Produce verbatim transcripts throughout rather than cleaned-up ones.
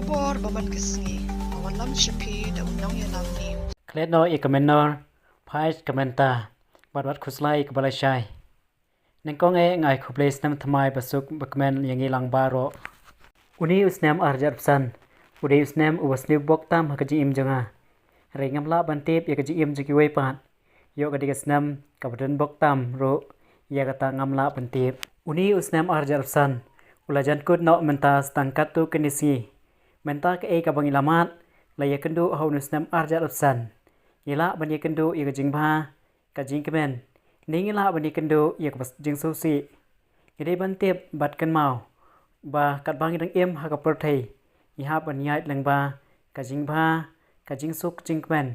Por ba man ka sngi, ba wan lam sha phi da u nongïalam news. Klet noh ïa ka mynnor, phai ka mynta, bad wat khuslai ïa kaba lashai. Nyngkong eh nga ai khublei snem thymmai basuk bakmen ïa ngi lang baroh. Une u snem ar hajar arphew san u dei u snem uba sniew bok tam ha ka jingim jong nga. Hynrei ngam lah ban tip ïa ka jingim jong kiwei pat. Ïoh ka dei ka snem kaba don bok tam ruh, ïa kata ngam lah ban tip. Une u snem ar hajar arphew san u la jan kut noh mynta sa tang katto katne sngi. Mynta kaei kaba ngi la mad, la ïakynduh ha une u snem ar hajar arphew san. Ngi lah ban ïakynduh ïa ka jingbha, ka jingkmen. Ne ngi lah ban ïakynduh ïa kaba jingsngewsih. Ngi dei ban tip bad kynmaw ba katba ngi dang im ha ka pyrthei, ngi hap ban ïaid lyngba ka jingbha, ka jingsuk jingkmen.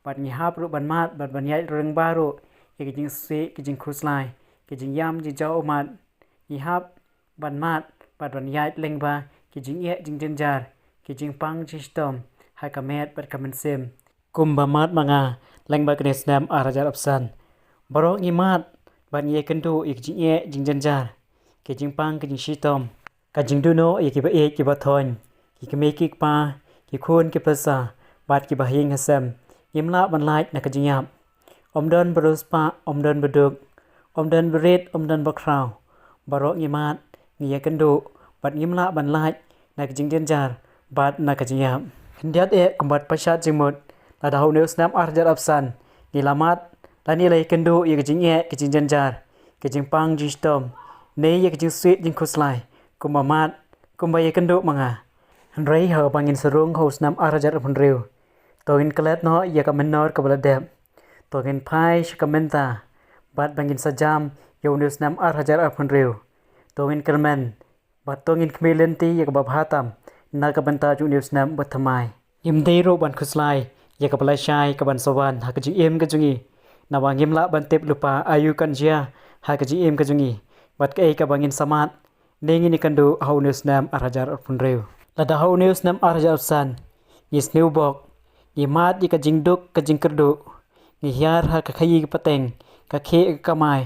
Bad ngi hap ruh ban mad bad ban ïaid lyngba ruh ïa ki jingsngewsih, ki jingkhuslai, ki jingïam jingjaw ummat. Ngi hap ban mad bad ban ïaid lyngba ki jingeh jingjynjar, ki jingpang jingshitom ha ka met bad ka mynsiem. Kumba mad ma nga lyngba kane u snem ar hajar arphew san, baroh ngi mad bad ngi ïakynduh ïa ki jingeh jingjynjar, ki jingpang ki jingshitom, ka jingduh noh ïa kiba ïeit kiba thoiñ, ki kmie ki kpa, ki khun ki pyrsa, bad kiba ha ïing ha sem. Ngim lah ban lait na ka jingïap. Ym don ba riewspah, ym don ba duk, ym don ba rit, ym don ba khraw. Baroh ngi mad, ngi ïakynduh, bad ngim lah ban lait na ka jingjynjar bad na ka jingïap. Khyndiat eh kumba pyrshah jingmut, lada ha une u snem ar hajar arphew san ngi la mad lane la ïakynduh ïa ka jingeh, ka jingjynjar, ka jingpang jingshitom, ne ïa ka jingsngewsih jingkhuslai, kumba mad, kumba ïakynduh ma nga. Hynrei haba ngin sa rung ha u snem ar hajar arphew hynriew, to ngin klet noh ïa ka mynnor kaba la dep. To ngin phai sha ka mynta, bad ba ngin sa jam ïa une u snem ar hajar arphew hynriew. To ngin kyrmen, bad to ngin khmih lynti ïa kaba bha tam na ka bynta jong une u snem uba thymmai. Ngim dei ruh ban khuslai ïa kaba lashai kaban sa wan ha ka jingim ka jong ngi, namar ngim lah ban tip lypa aïu kan jia ha ka jingim ka jong ngi, bad kaei kaba ngin sa mad ne ngin ïakynduh ha une u snem ar hajar arphew hynriew. Lada ha une u snem ar hajar arphew san ngi sniew bok, ngi mad ïa ka jingduk ka jingkyrduh, ngi hiar ha ka khaïi ka pateng, ka khih ka kamai,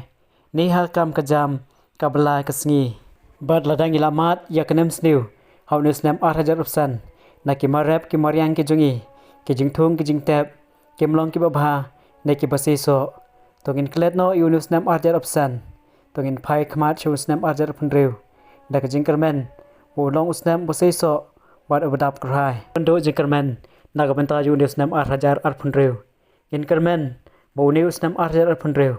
ne ha ka kam ka jam, ka bylla ka sngi. Bad lada ngi la mad ïa ka nemsniew ha une u snem ar hajar arphew san, na ki mar rep ki mar riang ki jong ngi, ki jingthung ki jingtep kim long kiba bha ne kiba seisoh. To ngin klet noh ïa une u snem ar hajar arphew san. To ngin phai khmat sha u snem ar hajar arphew hynriew da ka jingkyrmen ba un long u snem uba seisoh bad uba dap kyrhai. Ban duh jingkyrmen na ka bynta jong une u snem ar hajar arphew hynriew. Ngin kyrmen ba une u snem ar hajar arphew hynriew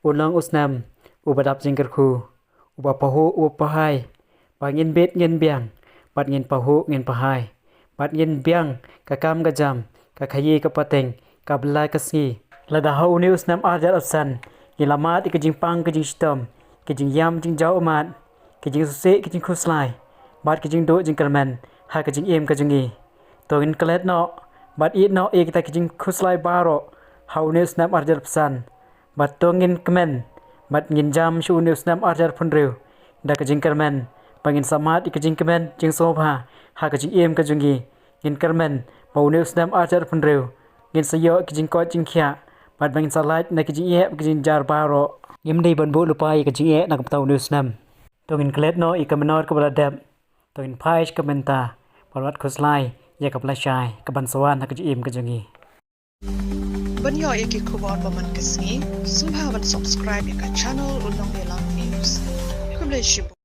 un long u snem uba dap jingkyrkhu, uba pahuh uba pahai, ba ngin bit ngin biang, bad ngin pahuh ngin pahai, bad ngin biang ka kam ka jam, ka khaïi ka pateng, ka bylla ka sngi. Lada ha une u snem ar hajar arphew san ngi la mad ïa ka jingpang ka jingshitom, ka jingïam jingjaw ummat, ka jingsngewsih ka jingkhuslai, bad ka jingduh jingkyrmen ha ka jingim ka jong ngi. To ngin klet noh bad ïehnoh ïa kita ki jingkhuslai baroh ha une u snem ar hajar arphew san. Bad to ngin kmen bad ngin jam sha une u snem ar hajar arphew hynriew da ka jingkyrmen ba ngin sa mad ïa ka jingkmen jingsngewbha ha ka jingim ka jong ngi. Ngin kyrmen ba une u snem ar hajar arphew hynriew ngin sa ïoh ki jingkoit jingkhiah, bad ba ngin sa lait na ki jingeh ki jingjynjar baroh. Ngim dei ban buh lypa ïa ka jingeh na ka bynta une u snem. To ngin klet noh ïa ka mynnor kaba la dep. To ngin phai sha ka mynta, bad wat khuslai ïa kaba lashai kaban sa wan ha ka jingim ka jong ngi. Ban ïoh ïa ki khubor ba man ka sngi, sngewbha ban subscribe ïa ka channel U Nongïalam News. Khublei shibun.